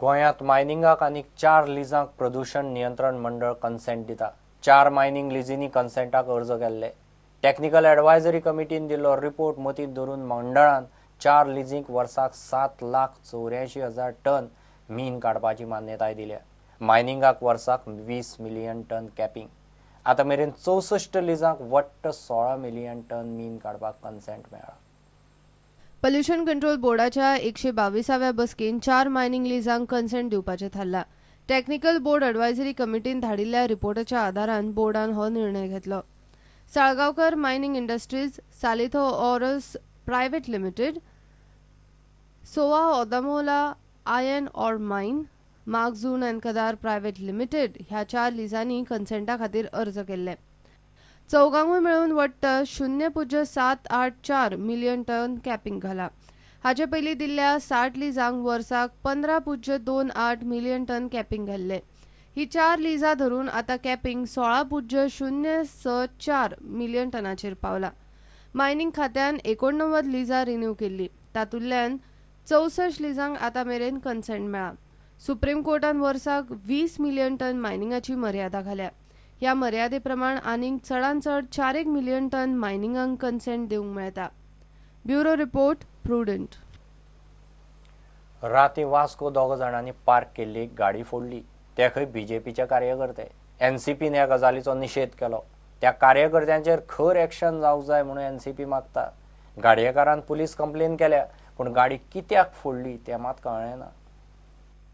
गोंयांत मायनिंगाक आनीक 4 लिजांक प्रदूषण नियंत्रण मंडळ कन्सेंट दिता. 4 मायनिंग लिजींनी कन्सेंटाक अर्ज केल्ले. टेक्निकल एडवायजरी कमिटीन दिल्लो रिपोर्ट मतींत धरून मंडळान 4 लिजींक वर्साक 7,84,000 टन मीन काडपाची मान्यताय दिल्या. मायनिंगाक वर्साक 20 मिलियन टन कॅपिंग. आतां मेरेन 64 लिजांक वट्ट 16 मिलियन टन मीन काडपाक कन्सेंट मेळ्ळा. पॉल्युशन कंट्रोल बोर्डाच्या 122व्या बसकेन 4 मायनिंग लिजांक कन्सेंट दिवपाचें थारलां. टेक्निकल बोर्ड एडवायजरी कमिटीन धाडिल्ल्या रिपोर्टाच्या आदारान बोर्डान हो निर्णय घेतलो. Salgaonkar mining industries, Salitho ores private limited, Soa Odamola iron ore mine, Margzun and Kadar private limited ह्या 4 लिजांनी कन्सेंटा खातीर अर्ज केल्ले. चौगांकूय मेळून वट्ट 0.784 मिलियन टन कॅपिंग घाला. हाचे पयलीं दिल्ल्या 60 लिजांक वर्साक 15.28 मिलियन टन कॅपिंग घाल्ले. ही 4 लिजां धरून आतां कॅपिंग 16.064 मिलियन टनाचेर पावला. मायनिंग खात्यान 89 लिजां रिन्यू केल्ली. तातूंतल्यान 64 लिजांक आतां मेरेन कन्सेंट मेळ्ळा. सुप्रीम कोर्टान वर्साक 20 मिलियन टन मायनिंगाची मर्यादा घाल्या. ह्या मर्यादे प्रमाण आनीक चडांत चड 4 मिलियन टन मायनिंगांक कन्सेंट दिवंक मेळटा. Bureau report, Prudent. राती वास्को 2 जाणांनी पार्क केल्ली गाडी फोडली. ते खंय बीजेपीचे कार्यकर्ते. एनसीपीन ह्या गजालीचो निशेध केलो. त्या कार्यकर्त्यांचेर खर एक्शन जावंक जाय म्हणून एनसीपी मागता. गाडयेकारान पुलीस कंप्लेन केल्या, पूण गाडी कित्याक फोडली तें मात कळ्ळें ना.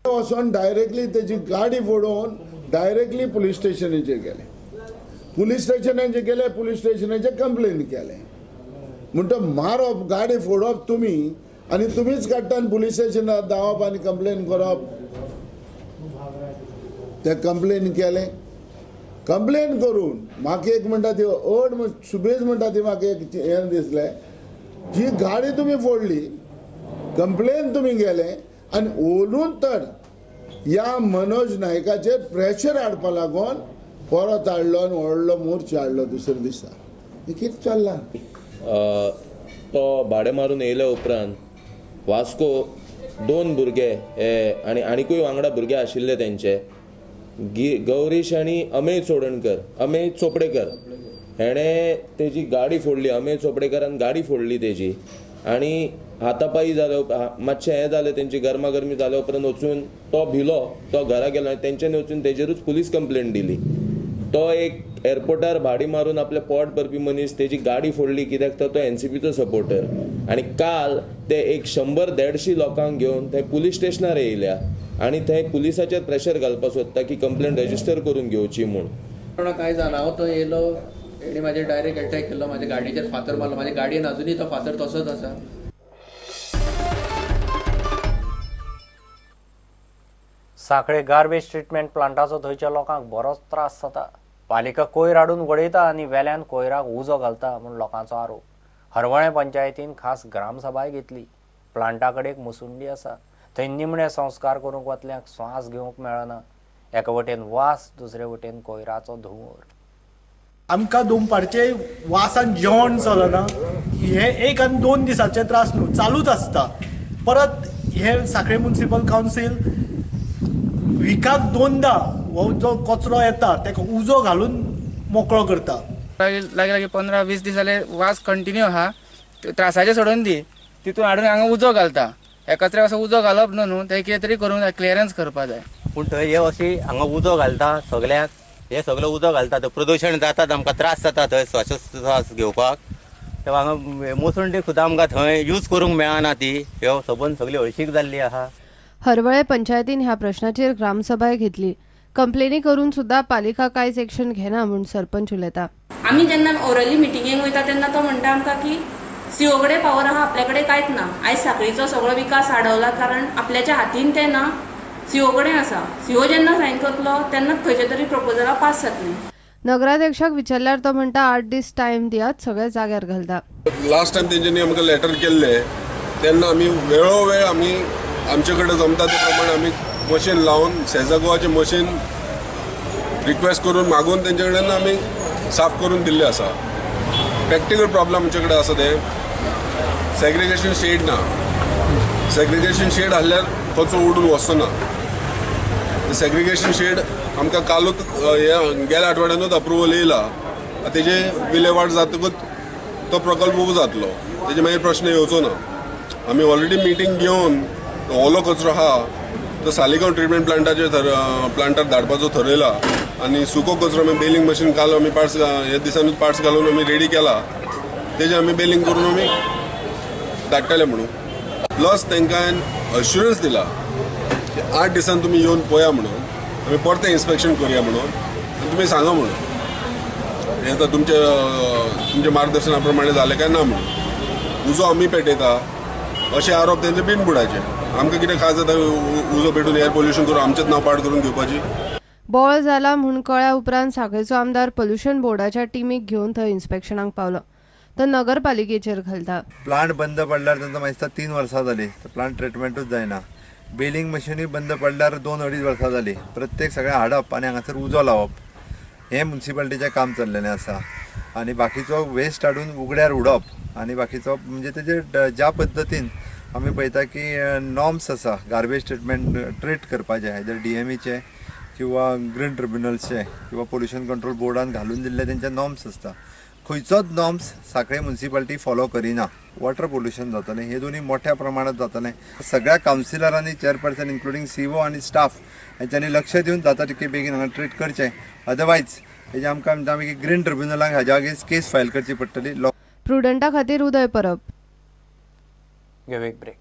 वचोन डायरेक्टली तेजी गाडी फोडून डायरेक्टली पुलीस स्टेशनाचेर गेले. पुलीस स्टेशनाचेर गेले, पुलीस स्टेशनाचेर कंप्लेन केले. म्हणटा मारप, गाडी फोडप तुमी आनी तुमीच काडटा आनी पुलीस स्टेशनार धांवप आनी कंप्लेन करप. ते कंप्लेन केले. कंप्लेन करून म्हाका एक म्हणटा ती अड सुबेज म्हणटा ती म्हाका एक हें दिसलें, जी गाडी तुमी फोडली, कंप्लेन तुमी गेले आनी ओलून तर ह्या मनोज नायकाचेर प्रेशर हाडपा लागून परत हाडलो आनी व्हडलो मोर्चा हाडलो दुसऱ्या दिसा. हें कितें चल्लां? तो भाडें मारून येयल्या उपरांत वास्को 2 भुरगे हे आनी आनिकूय वांगडा भुरगे आशिल्ले तेंचे, गौरीश आनी अमेय चोडणकर, अमेय चोपडेकर हेणें तेजी गाडी फोडली. अमेय चोपडेकरान गाडी फोडली तेजी आनी हातापाई जाले, मातशें हें जालें, तेंची गरमागरमी जाल्या उपरांत वचून तो भिलो, तो घरा गेलो आनी तेंच्यांनी वचून तेजेरूच पुलीस कंप्लेन दिली. तो एक एअरपोर्टार भाडी मारून आपलें पोट भरपी मनीस, तेजी गाडी फोडली कित्याक तर तो एनसीपीचो सपोर्टर. आनी काल ते एक 100-150 लोकांक घेवन थंय पुलीस स्टेशनार येयल्या आनी थंय पुलिसाचेर प्रेशर घालपाक सोदता की कंप्लेन रजिस्टर करून घेवची म्हूण. कांय जाणा, हांव थंय येयलो, तेणी म्हाजेर डायरेक्ट एटॅक केलो, म्हाज्या गाडयेचेर फातर मारलो, म्हाज्या गाडयेन अजुनूय तो फातर तसोच आसा. सांखळे गार्बेज ट्रिटमेंट प्लांटाचो थंयच्या लोकांक बरोच त्रास जाता. पालिका कोयर हाडून वडयता आनी वेल्यान कोयराक उजो घालता म्हूण लोकांचो आरोप. हरवळें पंचायतीन खास ग्रामसभाय घेतली. प्लांटा कडेन एक मुसुंडी आसा, थंय निमणे संस्कार करूंक वतल्यांक स्वास घेवंक मेळना. एका वटेन वास, दुसरे वटेन कोयराचो धुंवर. आमकां दनपारचे वासान जेवण चलना. हे 1 आनी 2 दिसाचे त्रास न्हू, चालूच आसता. परत हे सांखळे म्युनिसिपल कावन्सील विकाक 2दा हो जो कचरो येता ताका उजो घालून मोकळो करता. लागीं लागीं 15-20 दीस जाले वास कंटिन्यू आहा. त्रासाचे सोडून दी, तितून हाडून हांगा उजो घालता. ह्या कचऱ्याक असो उजो घालप न्हू, न्हू तें कितें तरी करून क्लियरन्स करपा जाय. पूण थंय हे अशी हांगा उजो घालता सगळ्याक, हे सगळें उजो घालता, थंय प्रदूशण जाता, आमकां त्रास जाता थंय श्वासोश्वास घेवपाक. तें हांगा मोसंडी सुद्दां आमकां थंय यूज करूंक मेळना ती, ह्यो सबंद सगळी हळशीक जाल्ली आहा. हरवळे पंचायतीन ह्या प्रश्नाचेर ग्रामसभाय घेतली. कंप्लेनी करून सुद्दां पालिका कांयच एक्शन घेना म्हूण सरपंच उलयता. आमी जेन्ना ओरली मिटिंगेक वयता तेन्ना तो म्हणटा आमकां की सीओ कडेन पावर आहा, आपल्या कडेन कांयच ना. आयज सांखळीचो सगळो विकास आडवला कारण आपल्याच्या हातीन तें ना, सीओ कडेन आसा. सीओ जेन्ना सायन करतलो तेन्ना खंयचे तरी प्रपोजलां पास जातली. नगराध्यक्षाक विचारल्यार तो म्हणटा 8 दीस टायम दियात, सगळे जाग्यार घालता. लास्ट टायम तेंच्यांनी आमकां लेटर केल्ले तेन्ना आमी वेळोवेळ आमी आमचे कडेन जमता ते प्रमाणे आमी मशीन लावन सेजा गोवाचें मशीन रिक्वेस्ट करून मागून तेंचे कडेन आमी साफ करून दिल्लें आसा. प्रॅक्टिकल प्रॉब्लम आमचे कडेन आसा ते सेग्रिगेशन शेड ना. सेग्रिगेशन शेड आहल्यार कचरो उडून वचना. सेग्रिगेशन शेड आमकां कालूच गेल्या आठवड्यानूच अप्रुवल येयला, तेजे विलेवाट जातकूच तो प्रकल्प उबो जातलो, तेजे मागीर प्रश्न येवचो ना. आमी ऑलरेडी मिटींग घेवन ओलो कचरो आहा तो सालिगांव ट्रिटमेंट प्लांटाचेर प्लांटार धाडपाचो थरयला आनी सुको कचरो आमी बेलिंग मशीन काल आमी पार्ट्स ह्या दिसांनीच पार्ट्स घालून आमी रेडी केला, तेजे आमी बेलिंग करून आमी धाडटले म्हणून. प्लस तांकां अश्युरन्स दिला की 8 दिसान तुमी येवन पळया म्हणून, आमी परतें इन्स्पेक्शन करुया म्हणून आनी तुमी सांगा म्हणून हें आतां तुमच्या मार्गदर्शना प्रमाणे जालें काय ना म्हणून. उजो आमी पेटयता अशे आरोप तेंचे बिनबुडाचे. आमकां कितें खास जाता उजो पेटून एयर पोल्युशन करून आमचेच नांव पाड करून घेवपाची. बोवाळ जाला म्हूण कळ्ळ्या उपरांत सांखळेचो आमदार पोल्युशन बोर्डाच्या टिमीक घेवन थंय इन्स्पेक्शनाक पावलो. तो नगरपालिकेचेर घालता. प्लांट बंद पडल्यार तांकां म्हाका दिसता 3 वर्सां जाली, प्लांट ट्रिटमेंटूच जायना. बेलिंग मशिनूय बंद पडल्यार 2-2.5 वर्सां जाली. प्रत्येक सगळें हाडप आनी हांगासर उजो लावप हें मुन्सिपालिटीचें काम चल्लेलें आसा आनी बाकीचो वेस्ट हाडून उगड्यार उडोवप आनी बाकीचो म्हणजे तेजे ज्या पद्दतीन आमी पळयता की नॉर्म्स आसा गार्बेज ट्रिटमेंट ट्रीट करपाचें, आयदर DMEचे किंवा ग्रीन ट्रिब्युनल्सचे किंवा पोल्युशन कंट्रोल बोर्डान घालून दिल्ले तेंचे नॉर्म्स आसता. खंयचोच नॉर्म्स सांखळे मुन्सिपालिटी फॉलो करिना. वॉटर पोल्युशन जातलें, हे दोनूय मोठ्या प्रमाणात जातलें. सगळ्या कावन्सिलरांनी, चेअरपर्सन इन्क्लुडींग CO आनी स्टाफ हेंच्यांनी लक्ष दिवन जाता तितके बेगीन हांगा ट्रीट करचें. अदरवायज हेजें आमकां म्हणटा आमी की ग्रीन ट्रिब्युनलाक हाज्या अगेन्स्ट केस फायल करची पडटली. प्रुडंटा खातीर उदय परब. घेवया एक ब्रेक.